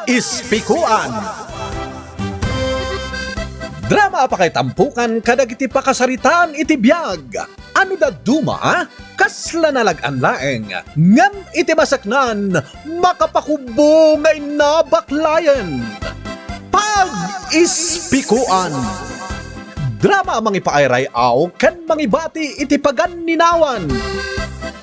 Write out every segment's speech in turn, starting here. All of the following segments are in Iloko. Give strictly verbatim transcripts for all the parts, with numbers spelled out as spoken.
Ispikuan. Drama a pakaitampokan kadagiti pakasaritaan iti biag. Ano dadduma, kasla nalag-an laeng, ngem iti masaknan, makapakubbo nga inna baklayen. Pag-ispikuan. Drama a mangipaayray-aw ken mangibati iti paganninawan.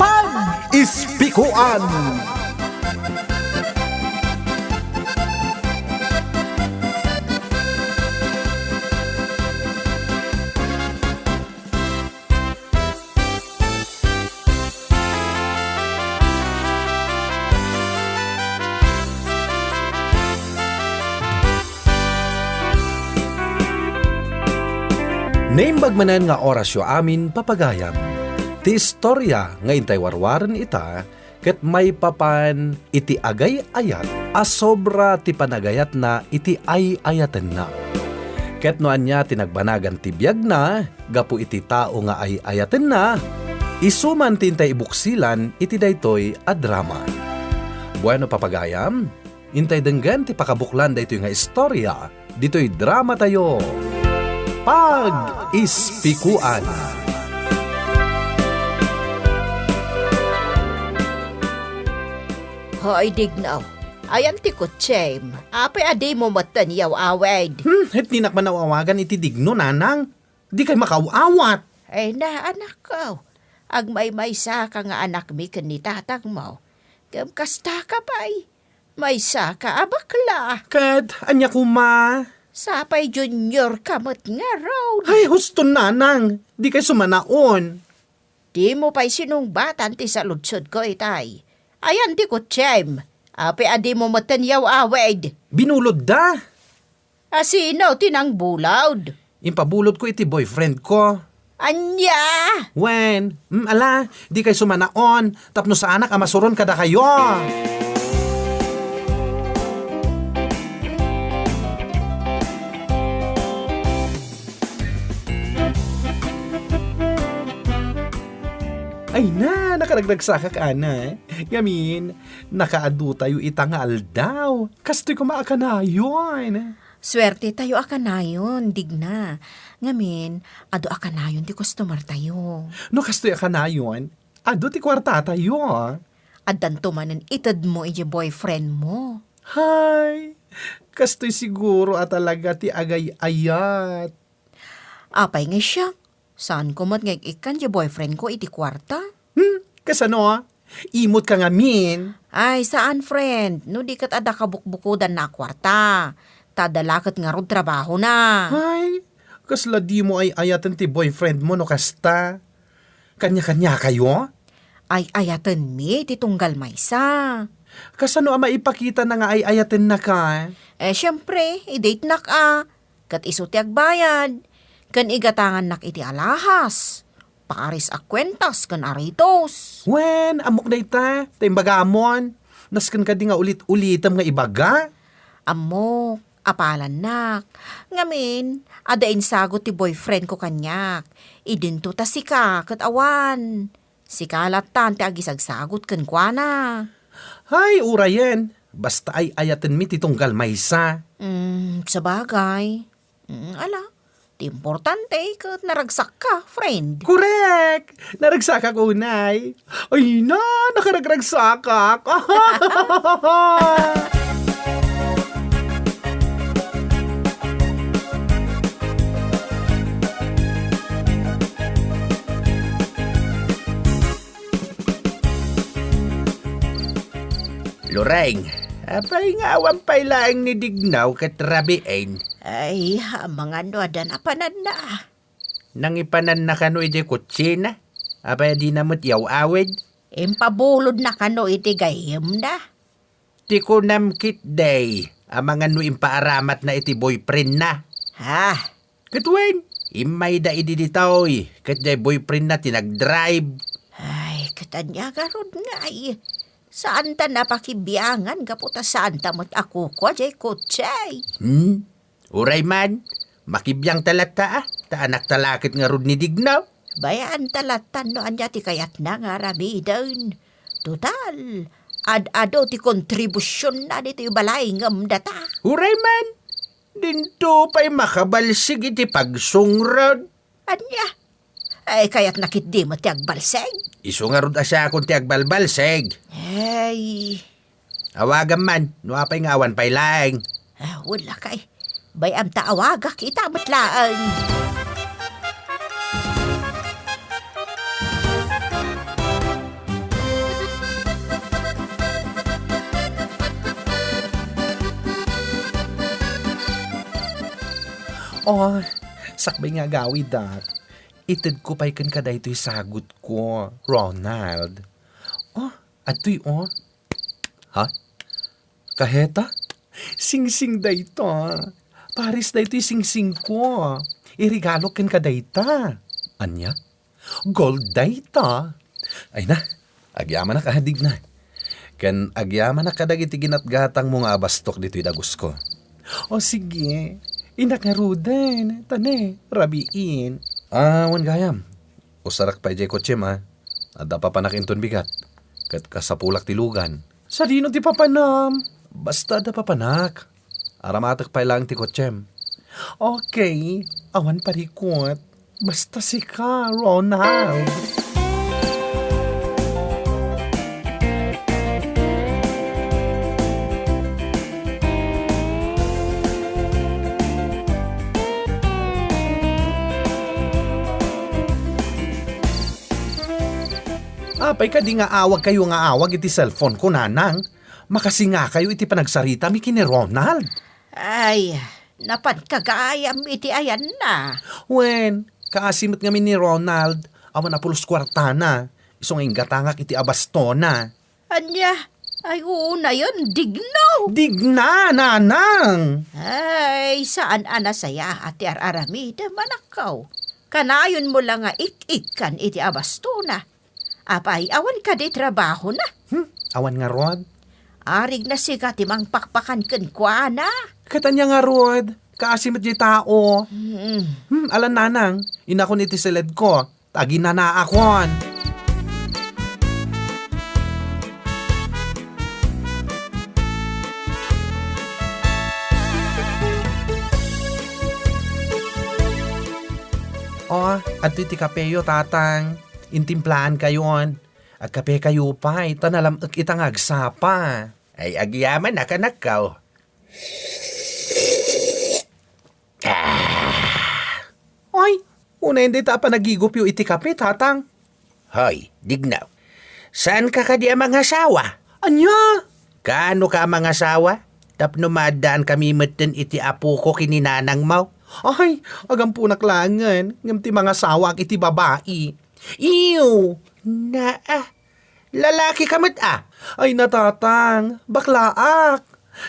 Pag-ispikuan. Naimbag manen nga orasyo amin, papagayam. Ti istoria nga intay warwaren ita, ket maipapan iti agay-ayat a sobra ti panagayatna iti ay-ayatenna. Ket no ania ti nagbanagan ti biagna gapu iti tao nga ay-ayatenna, isu man ti intay ibuksilan iti daytoy a drama. Bueno, papagayam, intay denggen ti pakabuklan daytoy nga istoria ditoy dramatayo, Pag-ispikuan. Hoy, Digno. Ayan ti kutsem. Apay a dimo metten iyaw-awid? Hmm, et dinak man aw-awagan iti Digno, nanang. Dikay makaaw-awat. Ay na, anakko. Agmaymaysaka nga anakmi ken ni tatangmo. Ngem kastaka pay. Maysaka a bakla. Ket ania koma? Sapay juniorka met ngarud. Ay, husto, nanang. Dikay sumanaon. Dimo pay sinungbatan ti saludsodko itay. Ayan ti kutsem. Apay a dimo metten iyaw-awid? Binulodda. A sino ti nangbulod? Impabulodko iti boyfriendko. Ania? Wen, mm, ala, dikay sumanaon, tapno saanak a masuron kadakayo. Ay na, nakaragragsakak, ana. Ngamin, nakaadutayo ita nga aldaw. Kastoy koma a kanayon. Suertetayo a kanayon, Digna. Ngamin, adu a kanayon ti customertayo. No kastoy a kanayon, adu ti kuartatayo. Addanto manen itedmo idiay boyfriendmo. Hay, kastoy siguro a talaga ti agay-ayat. Apay ngay siak? Saanko met nga ik-ikkan ti boyfriendko iti kuarta? Hmm, kasano? Imotka ngamin? Ay, saan, friend. No di ket adda kabukbukodanna a kuarta. Ta adda la ket ngarud trabahona. Ay, kasla dimo ay-ayaten ti boyfriendmo no kasta. Kaniakaniakayo? Ay-ayatenmi ti tunggal maysa. Kasano a maipakitana nga ay-ayatennaka? Eh, siempre, i-datenak a. Ket isu ti agbayad. Ken igatangannak iti alahas, paris a kuentas ken aritos. Wen, ammok dayta, ta imbagamon. Nasken kadi nga ulit-ulitem nga ibaga? Ammok, apalannak. Ngamin, adda insagut ti boyfriendko kaniak. Idinto ta sika ket awan. Sika lattan ti agisagsagut kenkuana. Hay, urayen. Basta ay-ayatenmi ti tunggal maysa. Mm, sabagay. Mm, ala, ti importante ket naragsakka, friend. Korek! Naragsakak unay. Ay na, nakaragragsakak. Loreng, apay nga awan pay laeng ni Dignaw ket Rabiin? Ay, amangan no adda napananna. Nangipananna kano idiay kutsina? Apay a dina met iyaw-awid? Impabulodna kano iti gayyemna? Ti kunam ketdi, amangan no impaaramatna iti boyfriendna. Ha? Ket wen, immayda idi ditoy, ket diay boyfriendna ti nagdrive. Ay, ket ania garud ngay? Saanta napakibiangan gapu ta saanta met a kukua diay kotse. Hmm? Uray man, makibiangta latta a, ta anakta la ket ngarud ni Dignaw. Bayaanta latta no ania ti kayatna nga aramiden. Total, Ad-adu ti kontribusionna ditoy balay ngem data. Uray man, dinto pay makabalsig iti pagsungrod. Ania? Ay, kayatna ketdi met ti agbalsig? Isu ngarud a siakon ti agbalbalsig. Ay. Awagam man, no apay nga awan pay laeng. Ah, wala kay. Bay-am ta awagak ita met laeng. Oh, sakbay nga agawidak. Itedko pay kenka daytoy sagutko, Ronald. Oh, adtoy, oh. Ha? Kaheta? Singsing dayta. Paris daytoy singsingko. Iregalo kenka dayta. Ania? Gold dayta. Ay na, agyamanak a, Digna. Ken agyamanak kadagiti ginatgatangmo nga abastok ditoy dagusko. O sige, innak ngaruden, ta ne, rabiin. Ah, wen gayam. Usarak pay jay kotsem, a. Adda papanak inton bigat. Ket kasapulak ti lugan. Sadino ti papanam? Basta adda papanak. Aramatek pay laeng ti kotsem. Okay, awan parikut. Basta sika, Ronald. Apay kadi nga awagkayo nga awag iti cellphone ko, nanang? Makasingakayo iti panagsaritami ken ni Ronald. Ay, napanka gayam iti ayanna. Wen, kaasi met ngamin ni Ronald, awan a pulos kuartana, isu nga inggatangak iti abastona. Ania? Ay, unayen, Digna. Digna, nanang! Ay, saan a nasayaat ti ar-aramidem, anakko. Kanayonmo la nga ik-ikkan iti abastona. Apay, awan kadi trabahona? Hmm, awan ngarud. Arigna sika ti mangpakpakan kenkuana. Ket ania ngarud? Kaasi met diay tao. Hmm. Hmm, alan nanang, innakon iti seledko. Aginanaakon. Oh, adtoy ti kapeyo, tatang. Intimplaankayon. Agkapekayo pay, ta nalam-ek ita nga agsapa. Ay, agyamanak, anakko. Ah. Ay, unayen dayta a panagigupyo iti kape, tatang. Hoy, Digna. Saanka kadi a mangasawa? Ania? Kaanoka a mangasawa? Tapno maaddaankami metten iti apoko ken ni nanangmo. Ay, agamponak laengen, ngem ti mangasawaak iti babai. Ew! Naa, lalakika met a? Ay, natatang, baklaak.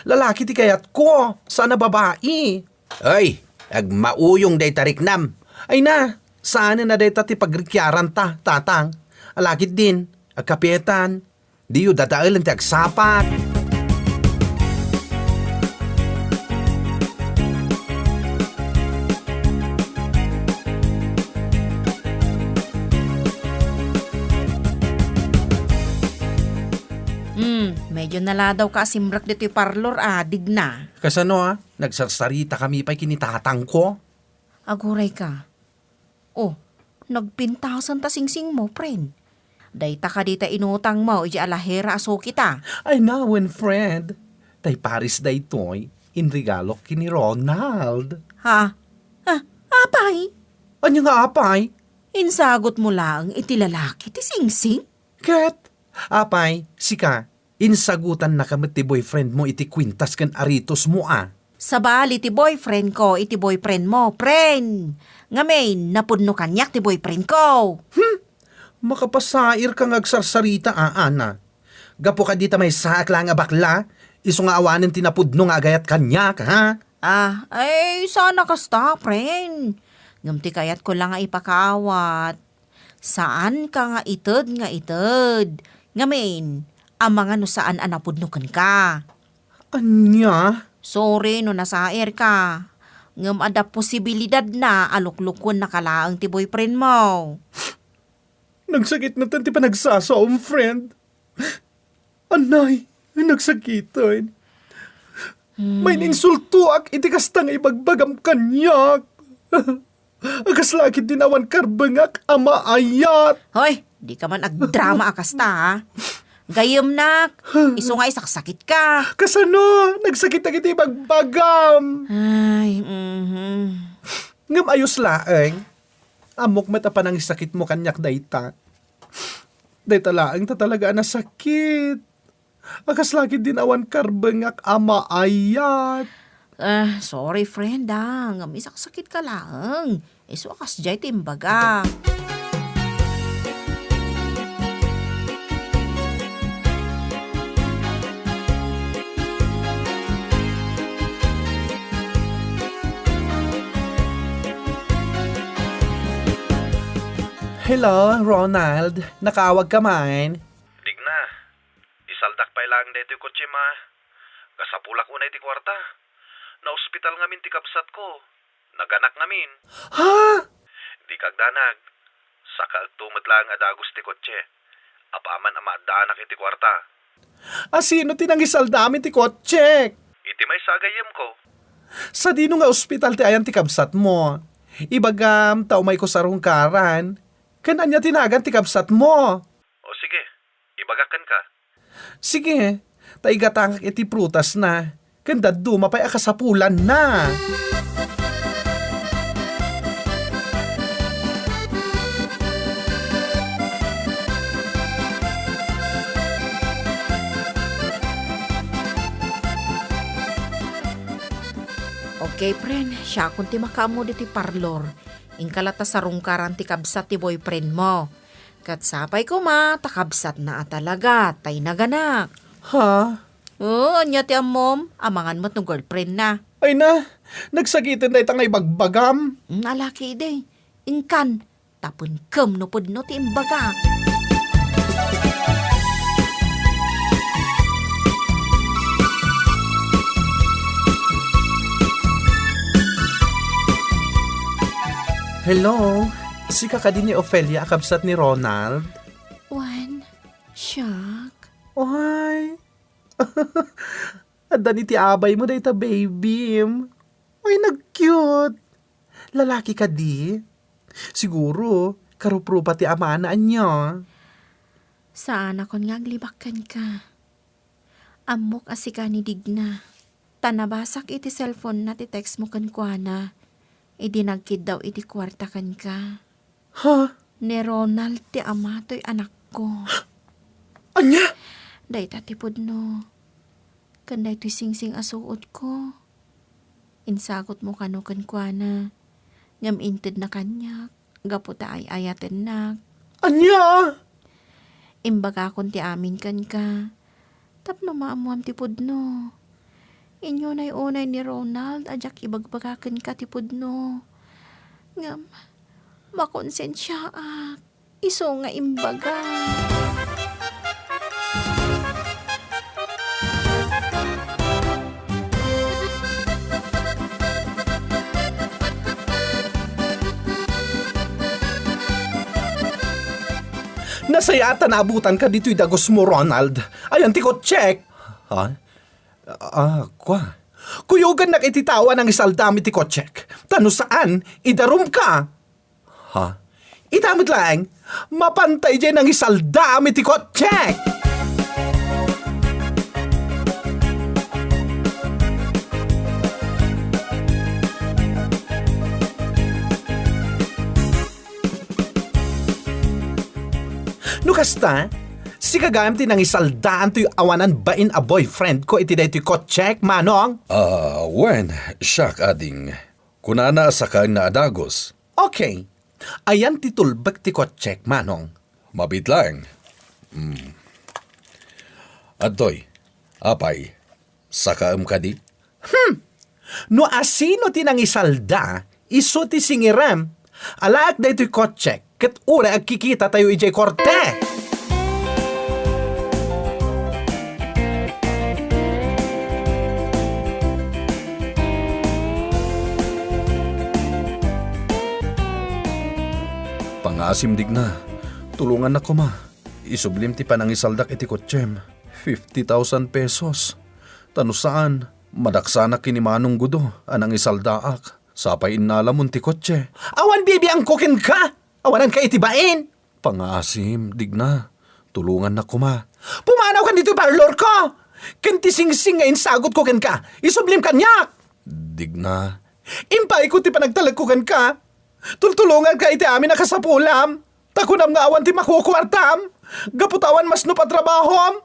Lalaki ti kayatko, saan a babai. Ay, agmauyong dayta riknam. Ay na, saanen a dayta ti pagrikiaranta, tatang. Alagidin, agkapetan. Diyo dadaelen ti agsapat. Hmm, medyo naladawka a simrek ditoy parlor, a, Digna. Kasano, a? Nagsarsaritakami pay ken ni tatangko? Agurayka. Oh, nagpintasan ta singsingmo, friend. Dayta kadi ta inutangmo idiay alahera a sukita? Ay, nawen, friend. Tay paris daytoy, inregalok ken ni Ronald. Ha? Ah, apay? Ania nga apay? Insagutmo laeng iti lalaki ti singsing? Ket, apay, sika, insagutannaka met ti boyfriendmo iti kuintas ken aritosmo, a? Sabali ti boyfriendko iti boyfriendmo, friend. Ngamin, napudno kaniak ti boyfriendko. Hmm? Makapasairka nga agsarsarita, a, Ana. Gapu kadi ta maysaak laeng a bakla, isu nga awanen ti napudno nga agayat kaniak, ha? Ah, ay, saan a kasta, friend. Ngem ti kayatko la nga ipakaawat. Saanka nga ited nga ited. Ngamin, amangan no saan a napudno kenka. Ania? Sorry no nasairka. Ngem adda posibilidadna a luklukonnaka laeng ti boyfriendmo. Nagsakit na ti panagsasaom, friend. Anay, nagsakiten. Hmm. Mainsultoak iti kasta nga ibagbagam kaniak. Kasla ketdin awan karbengak a maayat. Hoy, dika man agdrama a kasta, ha? Gayyemnak, isu nga isaksakitka. Kasano? Nagsakit dagiti ibagbagam. Ay, mhm. Ngem ayos laeng. Ammok met a panangisakitmo kaniak dayta. Dayta laeng ta talaga a nasakit. A kasla ketdin awan karbengak a maayat. Ah, sorry, friend, ah. Ngem isaksakitka laeng. Isu a kasdiay ti imbaga. Hello, Ronald. Nakaawagka man? Digna, isaldak pay laeng daytoy kotsem a. Kasapulak unay ti kuarta. Naospital ngamin ti kabsatko. Naganak ngamin. Ha? Dika agdanag. Sakaekto met laeng a dagus ti kotse. Apaman a maaddaanak iti kuarta. A sino ti nangisaldam iti kotsek? Iti maysa a gayyemko. Sadino nga ospital ti ayan ti kabsatmo? Ibagam ta umayko sarungkaran. Ken ania ti nagan ti kabsatmo? O sige, ibagak kenka. Sige, ta igatangak iti prutasna, ken dadduma pay a kasapulanna. Okay, friend, siakon ti makaammo ditoy parlor. Inka latta sarungkaran ti kabsat ti boyfriend mo. Ket sapay koma ta kabsatna a talaga tay naganak. Ha? O, ania ti ammom? Amangan met no girlfriend na. Ay na, nagsakiten dayta nga ibagbagam. Mm, alaki idi. Inkan, tapengkem no pudno ti imbagak. Hello, sika kadi ni Ofelia a kabsat ni Ronald? Wen, siak. Ay, addan iti abaymo dayta babym. Ay, nag-cute. Lalaki kadi? Siguro, karuprupa ti amana, ania? Saanakon nga aglibak kenka. Ammok a sika ni Digna. Ta nabasak iti cellphone-na ti text mo kenkuana. Idi nagkiddaw iti kuarta kenka. Ha? Ni Ronald ti ama toy anakko. Ania? Dayta ti pudno. Ken daytoy singsing a suotko. Insagutmo kano kenkuana. Ngem intedna kaniak gapu ta ay-ayatennak. Ania? Imbagakon ti amin kenka. Tapno maammoam ti pudno. Inyunay-unay ni Ronald a diak ibagbaga kenka ti pudno. Ngem, makonsensiaak. Isu nga imbaga. Nasayaat ta naabutanka ditoy dagusmo, Ronald. Ayan ti kotsek. Ha? Ah, kua. Kuyogannak iti tao a nangisaldam iti kotsek. Ta no saan, idarumka. Ha? Ita met laeng, mapanta idiay nangisaldam iti kotsek! No kasta, sika gayam ti nangisaldaantoy awanan bain a boyfriend ko iti daytoy kotsek, Manong? Ah, wen, siak, ading. Kunana a sakaenna a dagus. Okay. Ayan ti tulbek ti kotsek, Manong? Mabiit laeng. Mm. Adtoy, apay, sakaem kadi? Hmm. No asino ti nangisalda, isu ti singirem. Alaek daytoy kotsek, ket uray agkikitatayo idiay korte. Pangaasim, Digna. Tulongannak koma. Isublim ti panangisaldak iti kotsem. Fifty thousand pesos. Ta no saan, madaksanak ken ni Manong Gudo a nangisaldaak. Sapay innalamon ti kotse. Awan bibiangko kenka! Awananka iti bain! Pangaasim, Digna. Tulongannak koma. Pumanawkan ditoy parlorko! Ken ti singsing nga insagutko kenka, isublim kaniak! Digna. Impayko ti panagtalekko kenka. Tultulonganka iti amin a kasapulam. Ta kunam nga awan ti makukuartam. Gapu ta awan masnop a trabahom.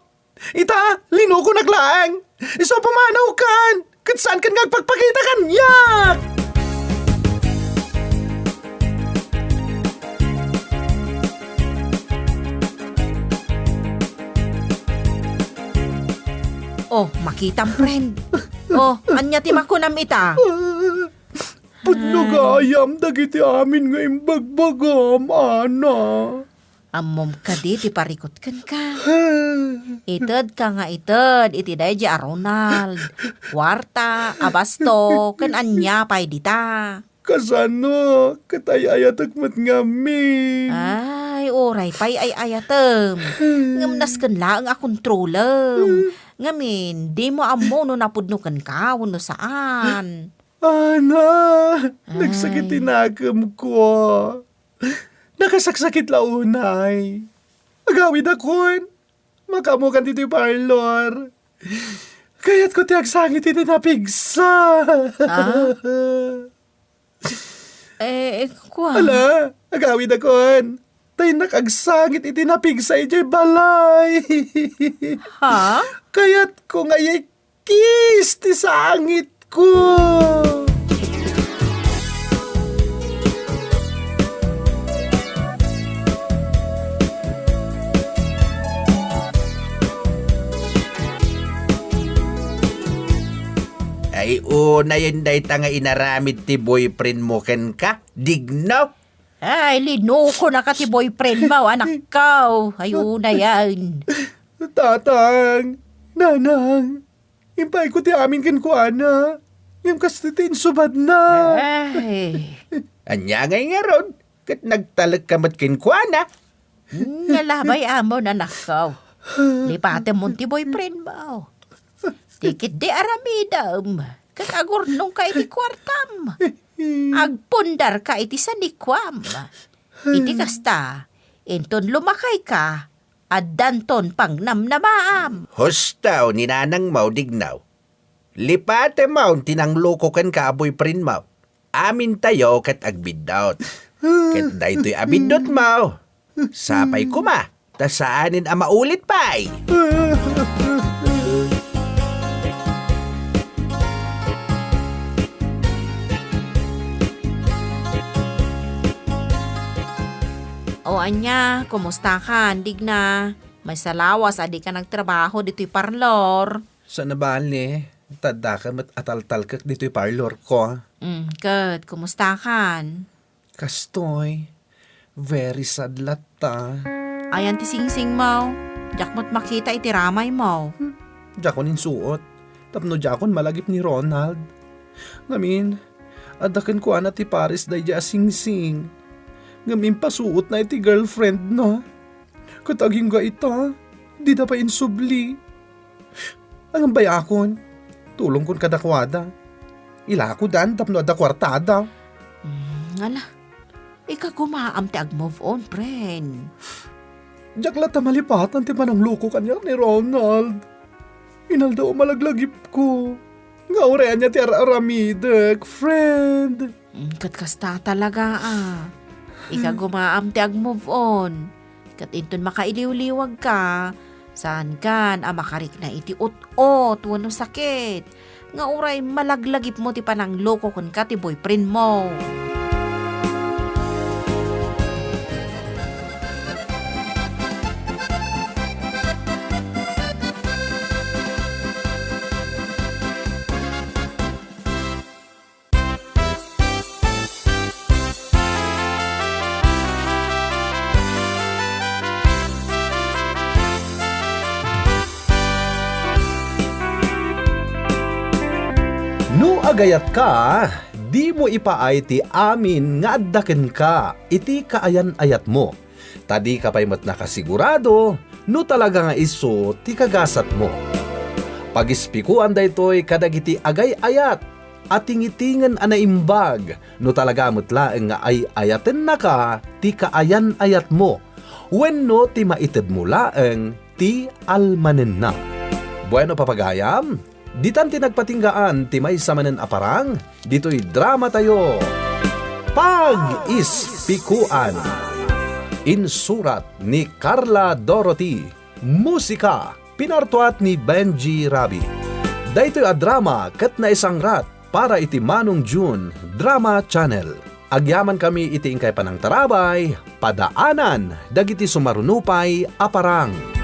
Ita, linukonak laeng. Isu a pumanawkan. Ket saankan nga agpakpakita kaniak. Oh, makitam, friend. Oh, ania ti makunam ita? Pudno gayam dagiti amin nga imbagbagam, Ana. Ammom kadi ti parikut kenka? Itedka nga ited iti daydi a Ronald. Kuarta, a basto, ken ania pay dita? Kasano? Ket ay-ayatek met ngamin. Ay, uray pay ay-ayatem. Ngem nasken laeng a kontrolem. Ngamin, dimo ammo no napudno kenka wenno saan. Ana, nagsakit ti nakemko. Nakasaksakit la unay. Agawidakon. Makaammokan ditoy parlor. Kayatko ti agsangit iti napigsa. Ah? Eh, eh, kua. Ala, agawidakon. Tay nakagsangit iti napigsa idiay balay. Ha? Kayatko nga kiss ti sangitko. Ay, unayen dayta nga inaramid ti boyfriend mo kenka, Digna? Ay, linukonaka ti boyfriend mo, anakko. Ay, unayen. Tatang, Nanang, impayko ti amin kenkuana. Ngem kasta ti insubadna. Ay. Ania ngay ngarud? Ket nagtalekka met kenkuana? Hmm, nga labay amon, anakko. Lipatemon ti boyfriend mo. Ti ketdi aramidem, ket agurnongka iti kuartam. Agpundarka iti sanikuam. Iti kasta, inton lumakayka, addanton pangnamnamaam. Husto ni nanangmo, Digna. Lipatemon ti nangloko kenka a boyfriend mo. Amintayo ket agbiddut. Ket daytoy a biddutmo, sapay koma, ta saanen a maulit pay. O ania, kumustakan, Digna? Maysa lawas a dika nagtrabaho ditoy parlor. Saan a bale, ta addaka met a taltalkek ditoy parlorko. Mm, ket kumustakan? Kastoy, very sad latta. Ayan ti singsingmo. Diak met makita iti ramaymo. Hmm, diakon insuot. Tapno diakon malagip ni Ronald. Ngamin, adda kenkuana ti pares daydi a singsing. Ngem impasuotna iti girlfriendna. Ket agingga ita, dida pay insubli. Aginggaakon, tulongkon kadakuada. Ilakodan tapno adda kuartada. Mm, ala, ikagumaam ti ag-move on, friend. Diak latta malipatan ti panangloko kaniak ni Ronald. Inaldaw a malaglagipko. Nga uray ania ti ar-aramidek, friend. Mm, ket kasta talaga, a. Ikagumaam ti ag-move on. Ket inton makailiwliwagka, saankan a makarikna iti ut-ot wenno sakit. Nga uray malaglagipmo ti panangloko kenka ti boyfriendmo. No agayatka, dimo ipaay ti amin nga adda kenka iti kaayan-ayatmo. Ta dika pay met nakasigurado no talaga nga isu ti kagasatmo. Pagispikoan daytoy kadagiti agay-ayat a tingitingen a naimbag no talaga met laeng nga ay-ayatennaka ti kaayan-ayatmo wenno ti maitedmo laeng ti almanenna. Bueno, papagayam, ditan ti nagpatinggaan ti maysa manen a parang ditoy dramatayo, Pag-ispikoan. Insurat ni Carla Dorothy. Musika, pinartuat ni Benji Rabi. Daytoy a drama ket naisangrat para iti Manong June Drama Channel. Agyamankami iti inkay panangtarabay, padaanan dagiti sumaruno pay a parang.